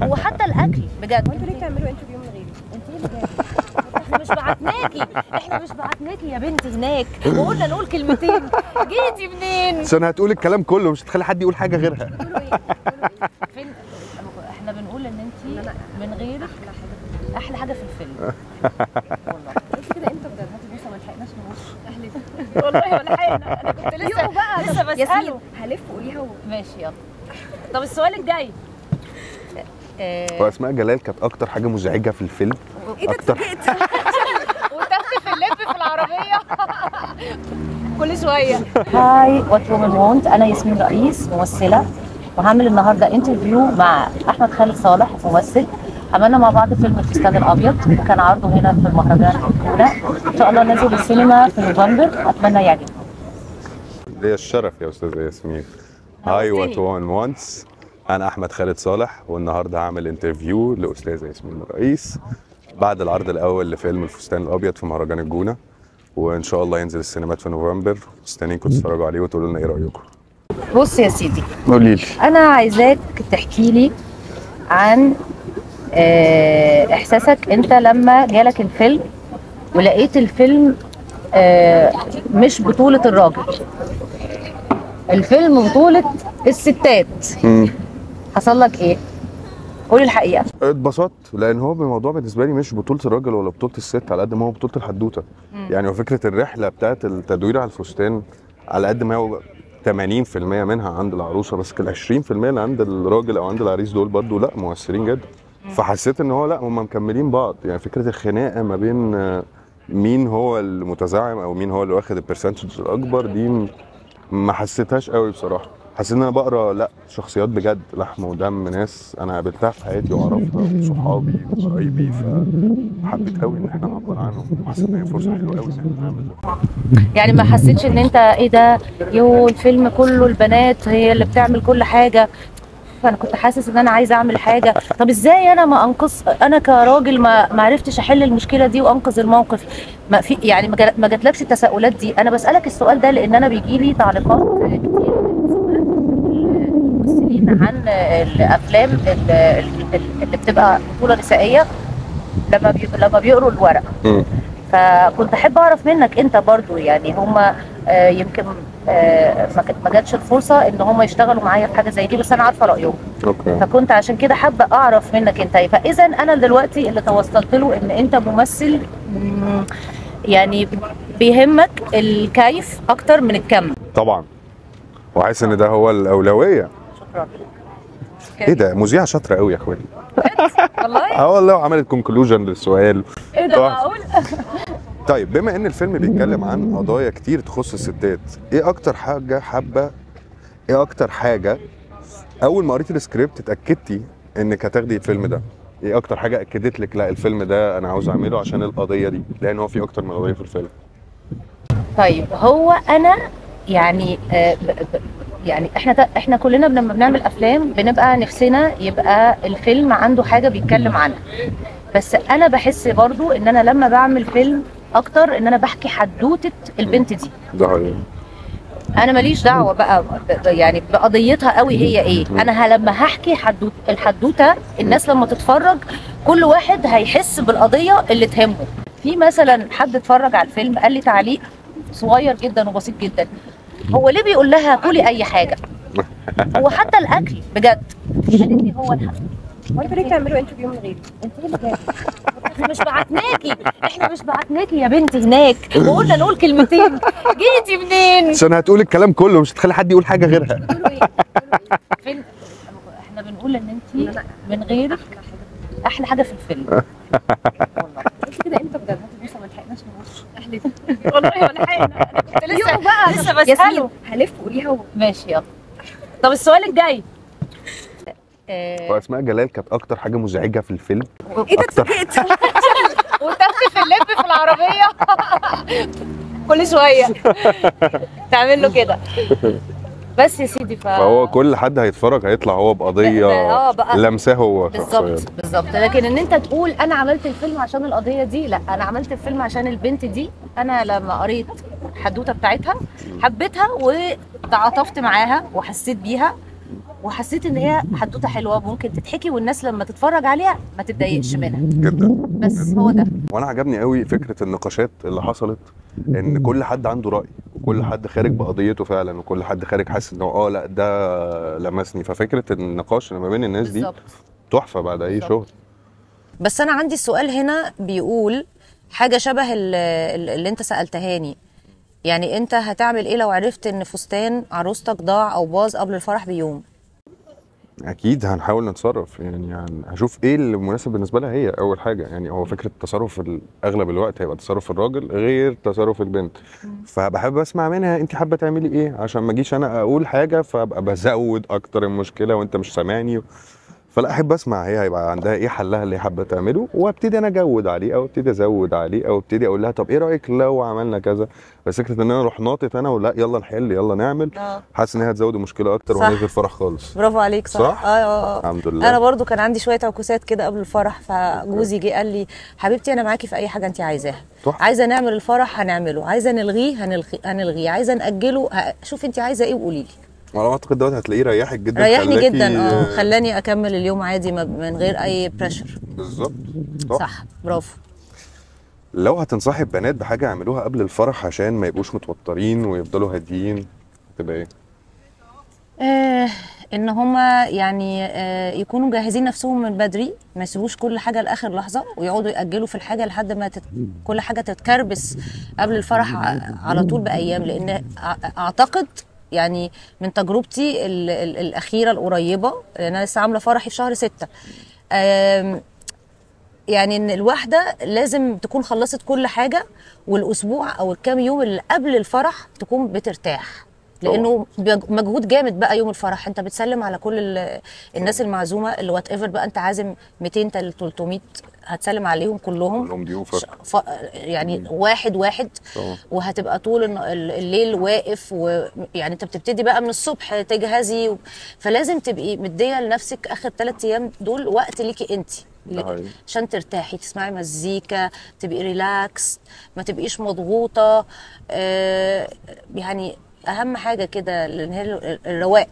وحتى الاكل بجد. وانتوا ليه بتعملوا interview من غيري؟ انت ايه اللي جابك؟ احنا مش بعتناكي، احنا مش بعتناكي يا بنت هناك وقلنا نقول كلمتين، جيتي منين؟ عشان هتقول الكلام كله، مش هتخلي حد يقول حاجة غيرها. بتقولوا ايه؟ فين احنا بنقول ان انت من غيرك احلى حاجة في الفيلم. والله قلت كده امتى بجد؟ هاتي بوسه، ما لحقناش نبص. اهلتي والله ما لحقنا، انا كنت لسه بساله. ياسمين هلف قوليها ماشي يلا. طب السؤال الجاي. واسماء جلال كانت اكتر حاجة مزعجة في الفيلم. ايه ده اتفاجئت. وتفت في اللب في العربية كل شوية. Hi What Women Want، انا ياسمين رئيس ممثلة، وهعمل النهارده interview مع احمد خالد صالح ممثل. عملنا مع بعض فيلم الفستان الابيض وكان عرضه هنا في المهرجان الجونه، ان شاء الله نازل السينما في نوفمبر، اتمنى يعجبكم. ليا الشرف يا استاذه ياسمين. Hi What Women Want، انا احمد خالد صالح، والنهارده هعمل interview لاستاذه ياسمين الرئيس بعد العرض الاول لفيلم الفستان الابيض في مهرجان الجونه، وان شاء الله ينزل السينمات في نوفمبر. مستنيينكم تتفرجوا عليه وتقولوا لنا ايه رايكم. بص يا سيدي، قولي لي، انا عايزاك تحكي لي عن احساسك انت لما جالك الفيلم ولقيت الفيلم مش بطولة الراجل، الفيلم بطولة الستات. حصل لك ايه؟ قولي الحقيقة. اتبسطت، لان هو الموضوع بالنسبة لي مش بطولة الراجل ولا بطولة الست على قد ما هو بطولة الحدوتة. يعني هو فكرة الرحلة بتاعت التدوير على الفستان على قد ما هو 80% منها عند العروسة، بس ال 20% اللي عند الراجل او عند العريس دول برضو لا مؤثرين جدا. فحسيت ان هو لا هم مكملين بعض. يعني فكرة الخناقة ما بين مين هو المتزعم او مين هو اللي واخد ال percentage الاكبر دي ما حسيتهاش قوي بصراحة. حسيت ان انا بقرا لا شخصيات بجد، لحم ودم، ناس انا قابلتها في حياتي واعرفها وصحابي وقرايبي، فحبيت قوي ان احنا نعبر عنهم، وحسيت ان هي فرصة حلوة قوي ان احنا نعمل ده. يعني ما حسيتش ان انت ايه ده، يو الفيلم كله البنات هي اللي بتعمل كل حاجة، فانا كنت حاسس ان انا عايزه اعمل حاجة، طب ازاي انا ما انقذ، انا كراجل ما عرفتش احل المشكلة دي وانقذ الموقف؟ ما في يعني ما جاتلكش التساؤلات دي؟ انا بسالك السؤال ده لان انا بيجي لي تعليقات كتير من الممثلين عن الافلام اللي بتبقى بطوله نسائية لما بيقروا الورق. فكنت احب اعرف منك انت برضو، يعني هما يمكن ما جاتش الفرصة ان هم يشتغلوا معايا في حاجة زي دي، بس انا عارفه رايهم. okay. فكنت عشان كده حابة اعرف منك انت. فاذا انا دلوقتي اللي توصلت له ان انت ممثل يعني بيهمك الكيف اكتر من الكم. طبعا، وحاسس ان ده هو الاولوية. شكرا. ايه ده، مذيعه شاطرة قوي يا اخواني. والله اه والله، وعملت conclusion للسؤال. ايه ده، معقول؟ طيب بما ان الفيلم بيتكلم عن قضايا كتير تخص الستات، ايه اكتر حاجة حابة، ايه اكتر حاجة اول ما قريتي السكريبت اتاكدتي انك هتاخدي الفيلم ده؟ ايه اكتر حاجة اكدت لك لا الفيلم ده انا عاوز اعمله عشان القضية دي، لان هو في اكتر من قضية في الفيلم؟ طيب هو انا يعني يعني احنا كلنا لما بنعمل افلام بنبقى نفسنا يبقى الفيلم عنده حاجة بيتكلم عنها، بس انا بحس برضو ان انا لما بعمل فيلم اكتر ان انا بحكي حدوتة البنت دي. ده حقيقي. انا ماليش دعوه بقى يعني بقضيتها قوي هي ايه، انا لما هحكي الحدوتة الناس لما تتفرج كل واحد هيحس بالقضية اللي تهمه. في مثلا حد اتفرج على الفيلم قال لي تعليق صغير جدا وبسيط جدا، هو ليه بيقول لها كلي اي حاجة؟ هو حتى الاكل بجد. قالت لي هو الحق. هو انتوا ليه بتعملوا interview من غيري؟ انت ايه اللي جابك؟ احنا مش بعتناكي، احنا مش بعتناكي يا بنت هناك وقلنا نقول كلمتين، جيتي منين؟ عشان هتقول الكلام كله، مش هتخلي حد يقول حاجة غيرها. بتقولوا ايه؟ فين احنا بنقول ان انت من غيرك احلى حاجة في الفيلم. والله قلت كده امتى بجد؟ هاتي بوسه، ما لحقناش نبص. اهلتي. والله ما لحقنا، انا كنت لسه بساله. ياسمين هلف قوليها ماشي يلا. طب السؤال الجاي. واسماء جلال كانت اكتر حاجة مزعجة في الفيلم. ايه ده اتفاجئت. وتفت في اللب في العربية كل شوية تعمل له كده. بس يا سيدي فهو كل حد هيتفرج هيطلع هو بقضيه لمساه هو. بالظبط بالظبط. لكن ان انت تقول انا عملت الفيلم عشان القضية دي، لا، انا عملت الفيلم عشان البنت دي. انا لما قريت الحدوتة بتاعتها حبيتها وتعاطفت معاها وحسيت بيها، وحسيت ان هي حدوتة حلوة ممكن تتحكي والناس لما تتفرج عليها ما تتضايقش منها جدا. بس هو ده. وانا عجبني قوي فكرة النقاشات اللي حصلت، ان كل حد عنده راي وكل حد خارج بقضيته فعلا، وكل حد خارج حاسس انه لا ده لمسني. ففكره النقاش اللي ما بين الناس دي تحفة بعد اي شغل. بس انا عندي سؤال هنا بيقول حاجة شبه اللي انت سالتهاني، يعني انت هتعمل ايه لو عرفت ان فستان عروستك ضاع او باظ قبل الفرح بيوم؟ اكيد هنحاول نتصرف، يعني هشوف ايه اللي مناسب بالنسبة لها هي اول حاجة. يعني هو فكرة التصرف اغلب الوقت هيبقى تصرف الراجل غير تصرف البنت، فبحب اسمع منها انت حابة تعملي ايه، عشان ما اجيش انا اقول حاجة فابقى بزود اكتر المشكلة وانت مش سامعني. فلا، احب اسمع هي هيبقى عندها ايه، حلها اللي حابة تعمله، وابتدي انا اجود عليه او ابتدي ازود عليه او ابتدي اقول لها طب ايه رايك لو عملنا كذا. بس فكرة ان انا اروح ناطط انا ولا يلا نحل يلا نعمل، حاسس ان هي هتزود المشكلة اكتر وهنلغي الفرح خالص. برافو عليك. صح؟ اه الحمد لله. انا برضو كان عندي شوية عكوسات كده قبل الفرح، فجوزي جه قال لي حبيبتي انا معاكي في اي حاجة انت عايزاها، عايزه نعمل الفرح هنعمله، عايزه نلغيه هنلغيه، عايزه ناجله، شوفي انت عايزه ايه وقولي لي. وانا اعتقد دوت هتلاقيه ريحك جدا. ريحني جدا، خلاني اكمل اليوم عادي من غير اي pressure. بالظبط. صح، برافو. لو هتنصحي البنات بحاجة يعملوها قبل الفرح عشان ما يبقوش متوترين ويفضلوا هاديين، تبقى ايه؟ ان هما يعني يكونوا جاهزين نفسهم من بدري، ما يسيبوش كل حاجة لاخر لحظة ويقعدوا ياجلوا في الحاجة لحد ما كل حاجة تتكربس قبل الفرح على طول بايام. لان اعتقد يعني من تجربتي الأخيرة القريبة، لأن أنا لسه عاملة فرحي في شهر 6، يعني إن الواحدة لازم تكون خلصت كل حاجة، والأسبوع أو الكام يوم اللي قبل الفرح تكون بترتاح، لأنه مجهود جامد بقى يوم الفرح. أنت بتسلم على كل الناس المعزومة اللي whatever بقى، أنت عازم 200 300 هتسلم عليهم كلهم ضيوفك يعني واحد واحد. طبعا. وهتبقى طول الليل واقف، ويعني انت بتبتدي بقى من الصبح تجهزي فلازم تبقي مديه لنفسك اخر 3 ايام دول وقت ليكي انت عشان ترتاحي، تسمعي مزيكا، تبقي relax، ما تبقيش مضغوطه. يعني اهم حاجة كده اللي هي الرواق،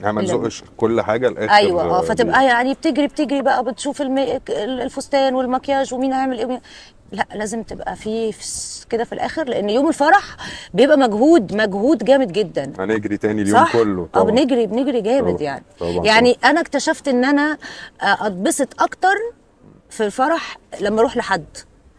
ما تزقش كل حاجة لاخر. ايوه فتبقى يعني بتجري بقى، بتشوف الفستان والمكياج ومين هيعمل ايه. لا، لازم تبقى في كده في الاخر، لان يوم الفرح بيبقى مجهود جامد جدا. هنجري تاني اليوم كله طبعا. بنجري جامد. طبعًا. يعني طبعًا. يعني انا اكتشفت ان انا اتبسط اكتر في الفرح لما اروح لحد.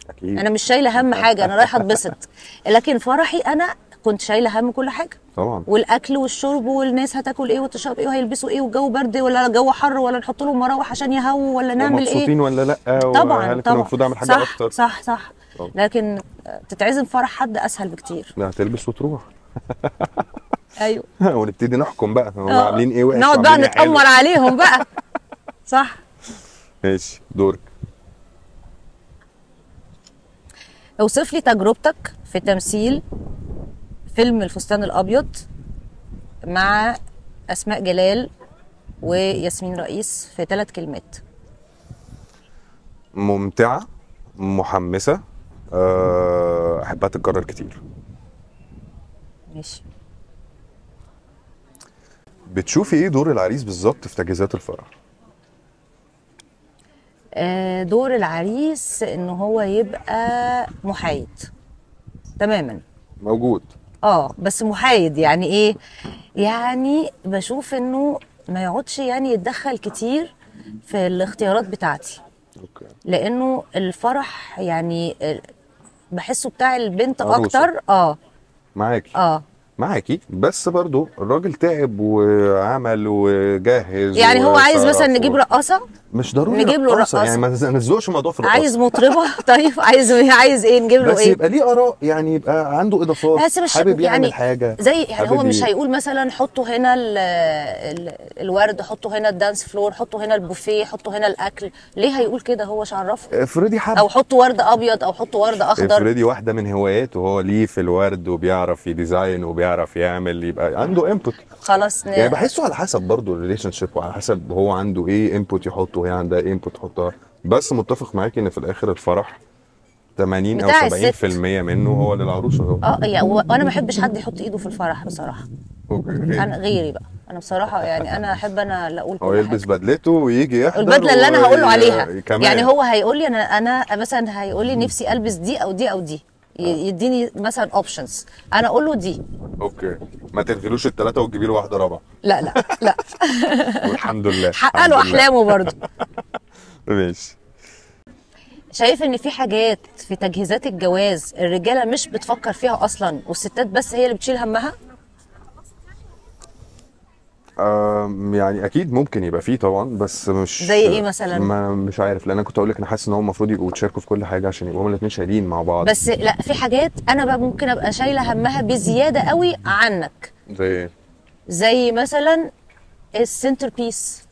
اكيد انا مش شايله هم حاجة، انا رايحة اتبسط. لكن فرحي انا كنت شايله هم كل حاجة طبعا، والاكل والشرب والناس هتاكل ايه وتشرب ايه وهيلبسوا ايه، والجو برد ولا الجو حر، ولا نحط لهم مراوح عشان يهووا، ولا نعمل ايه، مبسوطين ولا لا. طبعا هل كان المفروض اعمل حاجة صح اكتر؟ صح صح. طبعا. لكن تتعزم فرح حد اسهل بكتير. لا، هتلبس وتروح. ايوه. ونبتدي نحكم بقى هم عاملين ايه وحش، نقعد بقى نتأمر عليهم بقى. صح. ماشي، دورك. اوصف لي تجربتك في تمثيل فيلم الفستان الأبيض مع أسماء جلال وياسمين رئيس في 3 كلمات. ممتعة، محمسة، أحبها تتكرر كتير. ماشي. بتشوفي إيه دور العريس بالظبط في تجهيزات الفرح؟ دور العريس إن هو يبقى محايد تماما. موجود. بس محايد يعني ايه؟ يعني بشوف انه ما يقعدش يعني يتدخل كتير في الاختيارات بتاعتي. okay. لانه الفرح يعني بحسه بتاع البنت اكتر. معاكي. معاكي، بس برضو الراجل تعب وعمل وجهز، يعني هو عايز مثلا نجيب رقاصه، مش ضروري نجيب له رقاصه، يعني ما نزقش الموضوع في الرقاصه. عايز مطربه. طيب عايز ايه نجيب له بس ايه؟ يبقى ليه اراء، يعني يبقى عنده اضافات، بس مش حابب يعني يعمل حاجة زي يعني هو مش حابب هيقول مثلا حطوا هنا الورد، حطوا هنا ال dance floor، حطوا هنا البوفيه، حطوا هنا الاكل. ليه هيقول كده؟ هو مش عرفه. افرضي حب، او حطوا ورد ابيض او حطوا ورد اخضر. افرضي واحدة من هواياته هو ليه في الورد وبيعرف ي design وبيعرف يعمل، يبقى عنده input. خلاص يعني بحسه على حسب برضه ال relationship، وعلى حسب هو عنده ايه input يحطه وهي عندها ايه input تحطها. بس متفق معاكي ان في الاخر الفرح 80 او بتاع 70% منه هو للعروسه. يعني وانا ما بحبش حد يحط ايده في الفرح بصراحة. okay. انا غيري بقى. انا بصراحة يعني انا احب انا اللي اقول كل هو يلبس حاجة. بدلته ويجي يحضر البدلة اللي انا هقول له عليها كمان. يعني هو هيقول لي انا مثلا هيقول لي نفسي البس دي او دي او دي، يديني مثلا options، انا اقول له دي. okay، ما تلغيلوش الثلاثة وتجيبي له واحدة رابعه. لا لا لا والحمد لله حقق له احلامه برضه. ماشي. شايف ان في حاجات في تجهيزات الجواز الرجالة مش بتفكر فيها اصلا والستات بس هي اللي بتشيل همها؟ يعني اكيد ممكن يبقى فيه طبعا، بس مش زي ايه مثلا؟ ما مش عارف، لان انا كنت اقول لك انا حاسس ان هم المفروض يبقوا يتشاركوا في كل حاجة عشان يبقوا هما الاثنين شايلين مع بعض. بس لا، في حاجات انا بقى ممكن ابقى شايله همها بزيادة قوي عنك. زي ايه؟ زي مثلا ال center piece.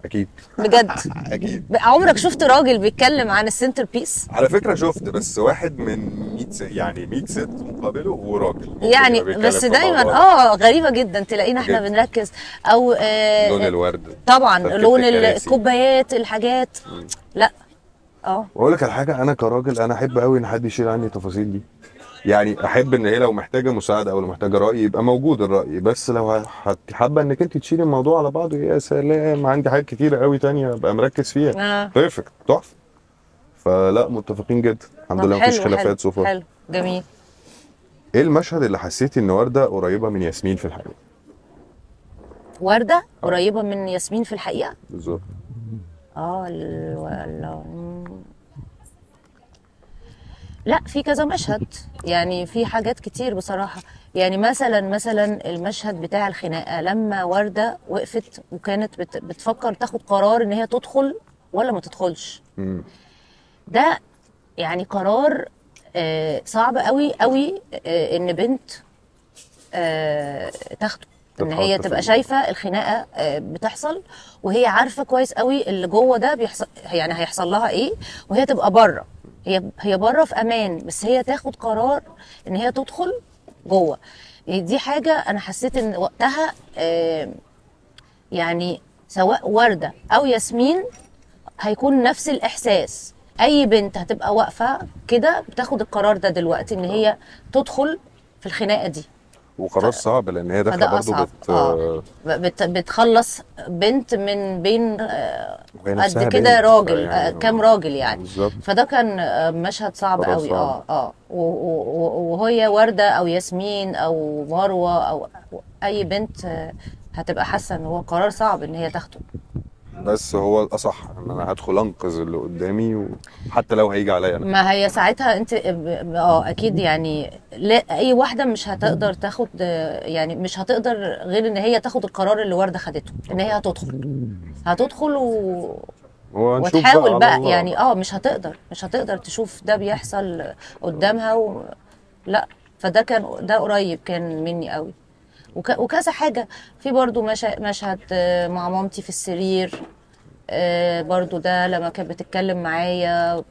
اكيد بجد اكيد. عمرك شفت راجل بيتكلم عن ال center piece؟ على فكرة شفت، بس واحد من 100 يعني 100 ست مقابله وراجل يعني، بس دايما غريبة جدا تلاقينا احنا بنركز او لون الورد طبعا، لون الكوبايات، الحاجات. لا واقول لك على حاجة، انا كراجل انا احب قوي ان حد يشيل عني التفاصيل دي. يعني احب ان هي لو محتاجه مساعدة او لو محتاجه راي يبقى موجود الراي، بس لو حابة انك انت تشيلي الموضوع على بعضه، يا سلام عندي حاجات كتيرة قوي تانية ابقى مركز فيها. perfect، تحفة. فلا متفقين جدا الحمد لله، مفيش خلافات so far. حلو، جميل. ايه المشهد اللي حسيتي ان ورده قريبه من ياسمين في الحقيقة؟ ورده قريبه من ياسمين في الحقيقة؟ بالظبط. لا في كذا مشهد، يعني في حاجات كتير بصراحة. يعني مثلا المشهد بتاع الخناقة لما وردة وقفت وكانت بتفكر تاخد قرار ان هي تدخل ولا ما تدخلش. ده يعني قرار صعب قوي قوي ان بنت تاخده، ان هي تبقى شايفة الخناقة بتحصل وهي عارفة كويس قوي اللي جوه ده بيحصل، يعني هيحصل لها ايه، وهي تبقى بره، هي بره في امان، بس هي تاخد قرار ان هي تدخل جوه. دي حاجة انا حسيت ان وقتها يعني سواء ورده او ياسمين هيكون نفس الاحساس. اي بنت هتبقى واقفة كده بتاخد القرار ده دلوقتي ان هي تدخل في الخناقة دي، وقرار صعب لان هي داخله برضه بتخلص بنت من بين قد كده راجل، يعني كام راجل يعني. بالزبط. فده كان مشهد صعب قوي. وهي ورده او ياسمين او مروه او اي بنت هتبقى حاسه ان هو قرار صعب ان هي تاخده، بس هو الاصح ان انا هدخل انقذ اللي قدامي، وحتى لو هيجي عليا انا. ما هي ساعتها انت اكيد يعني لا، اي واحدة مش هتقدر تاخد، يعني مش هتقدر غير ان هي تاخد القرار اللي ورده خدته، ان هي هتدخل وتحاول بقى يعني مش هتقدر تشوف ده بيحصل قدامها لا. فده كان ده قريب كان مني قوي. وكذا حاجة في برضو مشهد مع مامتي في السرير، برضو ده لما كانت بتتكلم معايا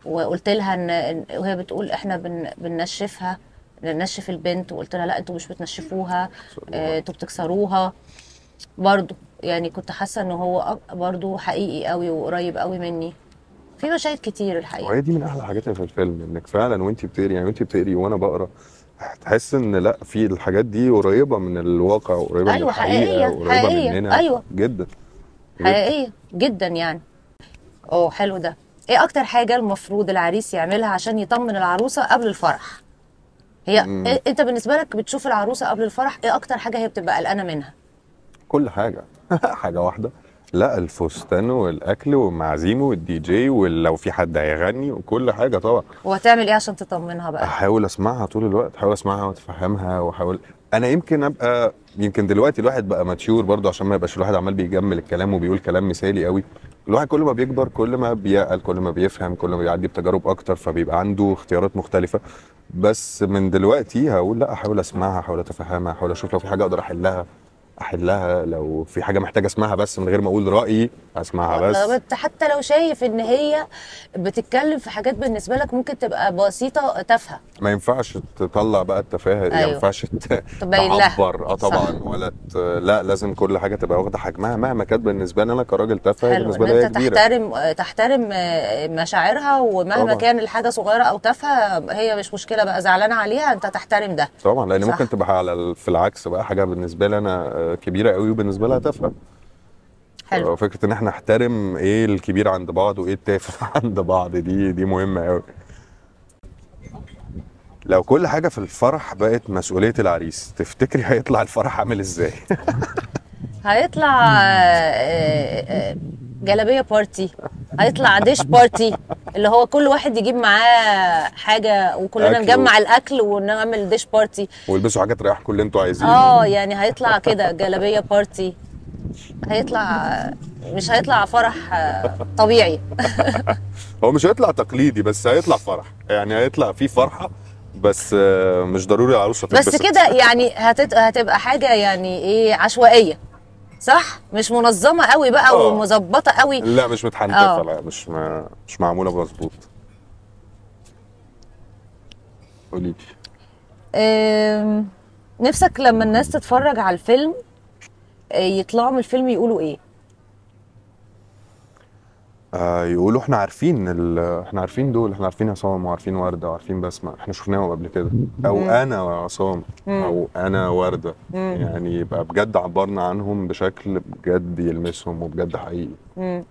وقلت لها ان وهي بتقول احنا بننشفها، بننشف البنت، وقلت لها لا انتوا مش بتنشفوها، انتوا بتكسروها. برضو يعني كنت حاسه ان هو برضو حقيقي قوي وقريب قوي مني. في مشاهد كتير الحقيقة، وهي دي من احلى الحاجات اللي في الفيلم، انك فعلا وانت بتقري، يعني وانت بتقري وانا بقرا، تحس ان لا في الحاجات دي قريبه من الواقع، وقريبه من الحقيقة، وقريبه مننا. ايوه جدا، حقيقية جدا يعني. حلو ده. ايه اكتر حاجة المفروض العريس يعملها عشان يطمن العروسة قبل الفرح؟ هي انت بالنسبة لك بتشوف العروسة قبل الفرح ايه اكتر حاجة هي بتبقى قلقانة منها؟ كل حاجة حاجة واحدة، لا الفستان والاكل والمعازيم والدي جي ولو في حد هيغني وكل حاجة طبعا. وهتعمل ايه عشان تطمنها بقى؟ احاول اسمعها طول الوقت، احاول اسمعها واتفهمها، واحاول انا يمكن ابقى، يمكن دلوقتي الواحد بقى mature برضه، عشان ما يبقاش الواحد عمال بيجمل الكلام وبيقول كلام مثالي قوي. الواحد كل ما بيكبر كل ما بيعقل، كل ما بيفهم، كل ما بيعدي بتجارب اكتر، فبيبقى عنده اختيارات مختلفة. بس من دلوقتي هقول لا، احاول اسمعها، احاول اتفهمها، احاول اشوف لو في حاجة اقدر احلها، لو في حاجة محتاجه اسمعها بس من غير ما اقول رايي اسمعها بس. حتى لو شايف ان هي بتتكلم في حاجات بالنسبة لك ممكن تبقى بسيطة تافهة، ما ينفعش تطلع بقى التفاهة. أيوة. ما ينفعش تعبر طبعا، ولا لا، لازم كل حاجة تبقى واخده حجمها مهما كانت بالنسبة لي انا كراجل تافهة، بالنسبة لي هي كبيرة. تحترم مشاعرها، ومهما طبعا كان الحاجة صغيرة او تافهة هي مش مشكلة بقى زعلانة عليها، انت تحترم ده طبعا، لان صح. ممكن تبقى على في العكس بقى حاجة بالنسبة لي انا كبيرة قوي وبالنسبة لها تافهة. حلو. فكرة ان احنا نحترم ايه الكبير عند بعض وايه التافه عند بعض، دي مهمة قوي. لو كل حاجة في الفرح بقت مسؤولية العريس، تفتكري هيطلع الفرح عامل ازاي؟ هيطلع جلابية party، هيطلع dish party، اللي هو كل واحد يجيب معاه حاجة وكلنا نجمع الاكل ونعمل dish party، والبسوا حاجة تريحكم اللي انتوا عايزينه. يعني هيطلع كده جلابية party، هيطلع مش هيطلع فرح طبيعي. هو مش هيطلع تقليدي، بس هيطلع فرح، يعني هيطلع فيه فرحه، بس مش ضروري العروسة تتبسط بس كده، يعني هتبقى حاجة يعني ايه، عشوائية، صح؟ مش منظمة قوي بقى ومظبطه قوي. لا مش متحنتفه، لا مش معمولة مظبوط. قولي لي نفسك لما الناس تتفرج على الفيلم يطلعوا من الفيلم يقولوا ايه؟ يقولوا احنا عارفين احنا عارفين دول، احنا عارفين عصام وعارفين ورده وعارفين بسمه، احنا شفناهم قبل كده، او انا وعصام او انا ورده، يعني يبقى بجد عبرنا عنهم بشكل بجد يلمسهم وبجد حقيقي.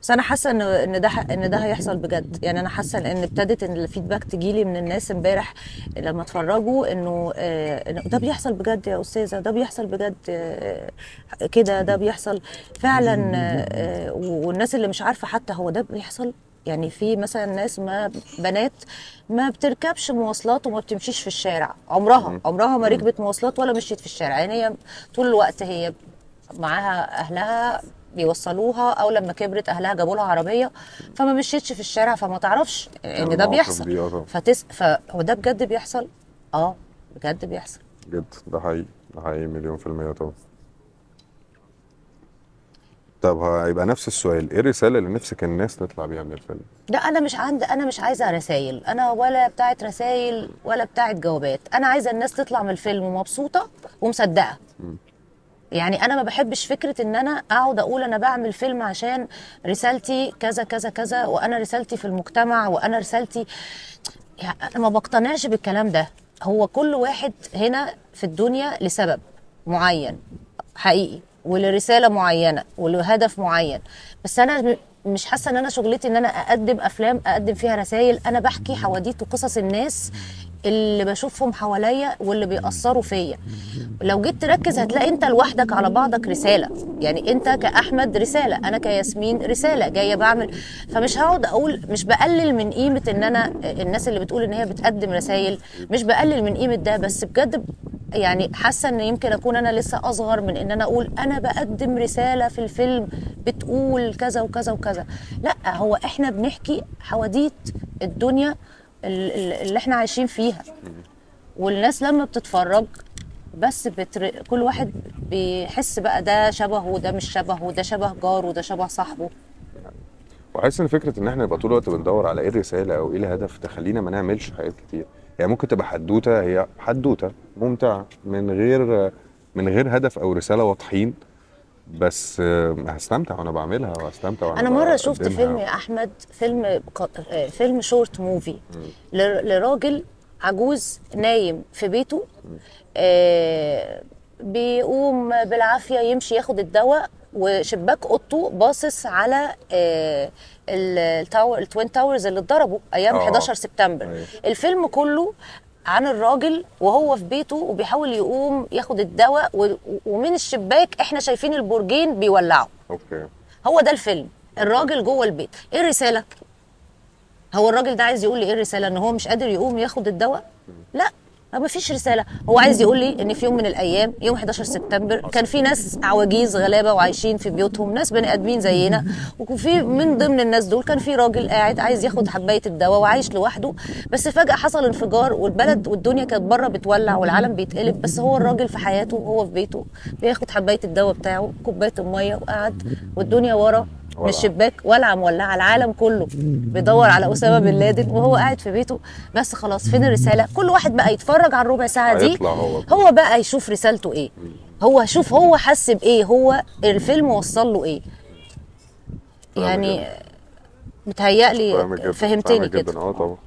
بس انا حاسه ان ده هيحصل بجد، يعني انا حاسه ان ابتدت ان ال feedback تجيلي من الناس امبارح لما اتفرجوا انه ده بيحصل بجد يا استاذه، ده بيحصل بجد كده، ده بيحصل فعلا. والناس اللي مش عارفه حتى هو ده بيحصل، يعني في مثلا ناس، ما بنات ما بتركبش مواصلات وما بتمشيش في الشارع، عمرها ما ركبت مواصلات ولا مشيت في الشارع، يعني هي طول الوقت هي معاها اهلها بيوصلوها، او لما كبرت اهلها جابوا لها عربية، فما مشيتش في الشارع، فما تعرفش ان ده بيحصل. فهو ده بجد بيحصل؟ بجد بيحصل بجد، ده حقيقي، ده حقيقي 1,000,000% طبعا. طب هيبقى نفس السؤال، ايه الرسالة اللي نفسك الناس تطلع بيها من الفيلم؟ لا انا مش عايزه رسائل، انا ولا بتاعه رسائل ولا بتاعه جوابات، انا عايزه الناس تطلع من الفيلم مبسوطة ومصدقه. يعني انا ما بحبش فكرة ان انا اقعد اقول انا بعمل فيلم عشان رسالتي كذا كذا كذا، وانا رسالتي في المجتمع، وانا رسالتي، يعني انا ما بقتنعش بالكلام ده. هو كل واحد هنا في الدنيا لسبب معين حقيقي، ولرساله معينة، ولهدف معين، بس انا مش حاسه ان انا شغلتي ان انا اقدم افلام اقدم فيها رسائل. انا بحكي حواديت وقصص الناس اللي بشوفهم حواليا واللي بيأثروا فيا. لو جيت تركز هتلاقي انت لوحدك على بعضك رسالة، يعني انت كأحمد رسالة، انا كياسمين رسالة جاية بعمل. فمش هقعد اقول، مش بقلل من قيمة ان انا الناس اللي بتقول ان هي بتقدم رسائل، مش بقلل من قيمة ده، بس بجد يعني حاسة ان يمكن اكون انا لسه اصغر من ان انا اقول انا بقدم رسالة في الفيلم بتقول كذا وكذا وكذا. لا، هو احنا بنحكي حواديت الدنيا اللي احنا عايشين فيها، والناس لما بتتفرج بس كل واحد بيحس بقى ده شبهه وده مش شبهه، وده شبه جاره وده شبه صاحبه. وحاسس ان فكرة ان احنا نبقى طول الوقت بندور على ايه الرسالة او ايه الهدف تخلينا ما نعملش حاجات كتير. يعني ممكن تبقى حدوتة، هي حدوتة ممتعة من غير هدف او رسالة واضحين، بس هستمتع وانا بعملها وهستمتع وانا انا مرة شفت فيلم يا احمد، فيلم short movie لراجل عجوز نايم في بيته، بيقوم بالعافية يمشي ياخد الدواء، وشباك اوضته باصص على ال tower، ال twin towers اللي اتضربوا ايام 11 سبتمبر. أيوه. الفيلم كله عن الراجل وهو في بيته وبيحاول يقوم ياخد الدواء، ومن الشباك احنا شايفين البرجين بيولعوا. okay، هو ده الفيلم، الراجل جوه البيت. ايه الرسالة؟ هو الراجل ده عايز يقول لي ايه الرسالة؟ ان هو مش قادر يقوم ياخد الدواء؟ لا، ما فيش رسالة. هو عايز يقول لي ان في يوم من الايام، يوم 11 سبتمبر، كان في ناس عواجيز غلابة وعايشين في بيوتهم، ناس بني ادمين زينا، وفي من ضمن الناس دول كان في راجل قاعد عايز ياخد حبايه الدواء وعايش لوحده، بس فجاة حصل انفجار والبلد والدنيا كانت بره بتولع والعالم بيتقلب، بس هو الراجل في حياته وهو في بيته بياخد حبايه الدواء بتاعه، كوباية المية، وقعد، والدنيا ورا من الشباك ولعه مولعه، العالم كله بيدور على اسامة بن لادن وهو قاعد في بيته. بس خلاص، فين الرسالة؟ كل واحد بقى يتفرج على الربع ساعة دي، هو بقى يشوف رسالته ايه، هو شوف هو حس بايه، هو الفيلم وصل له ايه. يعني متهيألي فهمتني كده. اه طبعا.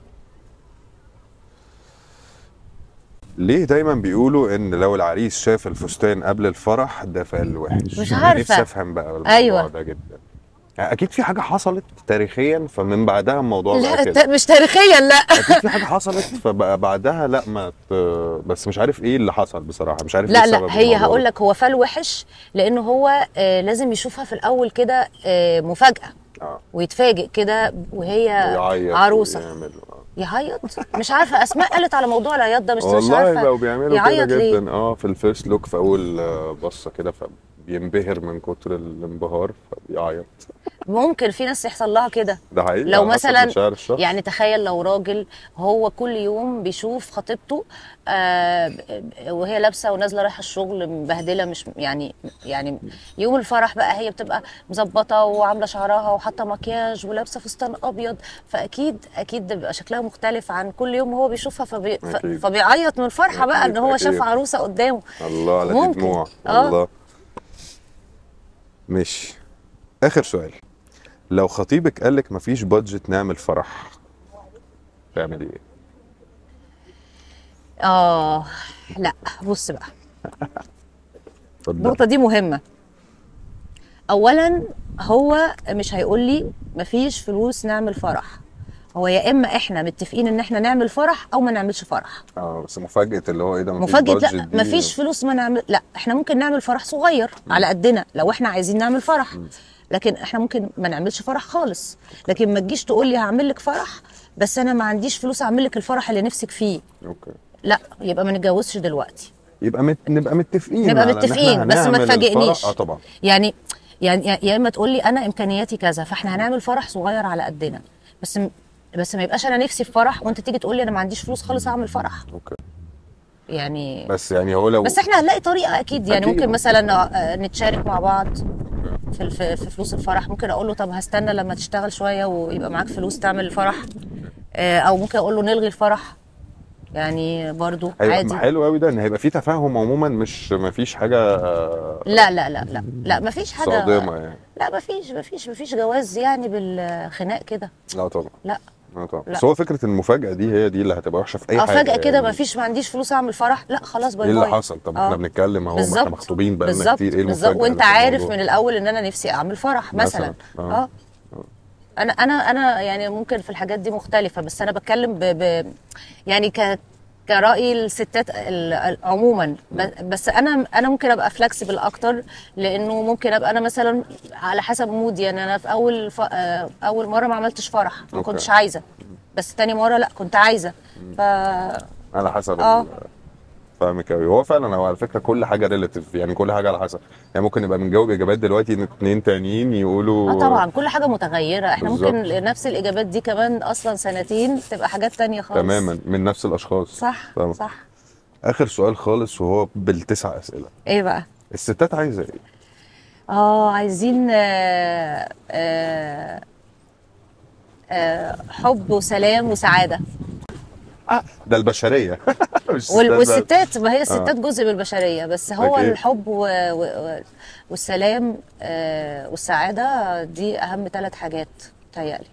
ليه دايما بيقولوا ان لو العريس شاف الفستان قبل الفرح ده فال وحش؟ مش عارفه، نفسي افهم بقى الموضوع. أيوة. ده جدا يعني اكيد في حاجة حصلت تاريخيا فمن بعدها الموضوع بقى كده. لا مش تاريخيا، لا اكيد في حاجة حصلت فبقى بعدها لا ما بس مش عارف ايه اللي حصل بصراحة، مش عارف. لا لا هي هقول لك، هو فال وحش لانه هو لازم يشوفها في الاول كده مفاجاة ويتفاجئ كده وهي عروسه. يعيط مش عارفه، اسماء قالت على موضوع العياط ده، مش عارفه والله بقوا بيعملوا كده جدا. في ال first look في اول بصة كده فبينبهر من كتر الانبهار فبيعيط. ممكن في ناس يحصل لها كده، ده حقيقي. لو مثلا يعني تخيل لو راجل هو كل يوم بيشوف خطيبته وهي لابسه ونازلة رايحة الشغل مبهدله، مش يعني يوم الفرح بقى هي بتبقى مظبطه وعامله شعرها وحاطه مكياج ولابسه فستان ابيض، فاكيد اكيد بيبقى شكلها مختلف عن كل يوم هو بيشوفها، فبيعيط من الفرحة بقى ان هو شاف عروسه قدامه. الله على دي دموع. الله. ماشي، اخر سؤال. لو خطيبك قالك مفيش budget نعمل فرح تعملي ايه؟ لا بص بقى النقطة دي مهمة. أولا هو مش هيقول لي مفيش فلوس نعمل فرح، هو يا إما إحنا متفقين إن إحنا نعمل فرح أو ما نعملش فرح. بس مفاجأة اللي هو إيه ده، مفيش مفاجأة، لا مفيش فلوس ما نعمل، لا إحنا ممكن نعمل فرح صغير على قدنا لو إحنا عايزين نعمل فرح، لكن احنا ممكن ما نعملش فرح خالص. لكن ما تجيش تقول لي هعمل لك فرح بس انا ما عنديش فلوس اعمل لك الفرح اللي نفسك فيه. okay. لا يبقى ما نتجوزش دلوقتي، يبقى نبقى متفقين، نبقى متفقين بس ما تفاجئنيش. طبعا. يعني يا اما تقول لي انا امكانياتي كذا فاحنا هنعمل فرح صغير على قدنا، بس ما يبقاش انا نفسي في فرح وانت تيجي تقول لي انا ما عنديش فلوس خالص اعمل فرح. okay. يعني بس يعني هو لو بس احنا هنلاقي طريقه اكيد، يعني أكيد. ممكن مثلا نتشارك مع بعض في فلوس الفرح، ممكن اقول له طب هستنى لما تشتغل شوية ويبقى معاك فلوس تعمل الفرح، او ممكن اقول له نلغي الفرح، يعني برضو عادي. حلو قوي ده، ان هيبقى في تفاهم عموما، مش مفيش حاجة. لا لا لا لا لا مفيش حاجة صادمه يعني. لا مفيش جواز يعني بالخناق كده. لا طبعا. لا طبعا. بس هو فكرة المفاجاة دي هي دي اللي هتبقى وحشة في اي حاجة. فجاة كده مفيش، ما عنديش فلوس اعمل فرح، لا خلاص bye bye. ايه اللي حصل؟ طب احنا بنتكلم اهو، ما احنا مخطوبين بقالنا كتير، ايه المفاجاة؟ وانت عارف من الاول ان انا نفسي اعمل فرح مثلا. انا يعني ممكن في الحاجات دي مختلفة، بس انا بتكلم ب يعني كرأي الستات عموما، بس انا ممكن ابقى flexible اكتر، لانه ممكن ابقى انا مثلا على حسب mood ي. يعني انا في اول مرة ما عملتش فرح، ما كنتش عايزه، بس تاني مرة لا كنت عايزه. ف على حسب. فاهمك قوي. هو فعلا هو على فكرة كل حاجة relative، يعني كل حاجة على حسب، يعني ممكن نبقى بنجاوب اجابات دلوقتي ان اتنين تانيين يقولوا طبعا كل حاجة متغيرة. احنا بالزبط. ممكن نفس الاجابات دي كمان اصلا سنتين تبقى حاجات تانية خالص تماما من نفس الاشخاص. صح. طبعا. صح. اخر سؤال خالص وهو بالتسع اسئلة. ايه بقى؟ الستات عايزه ايه؟ عايزين حب وسلام وسعادة. ده البشرية. والستات، ما هي الستات جزء من البشرية، بس هو أكيد. الحب والسلام والسعادة دي اهم 3 حاجات تهيألي.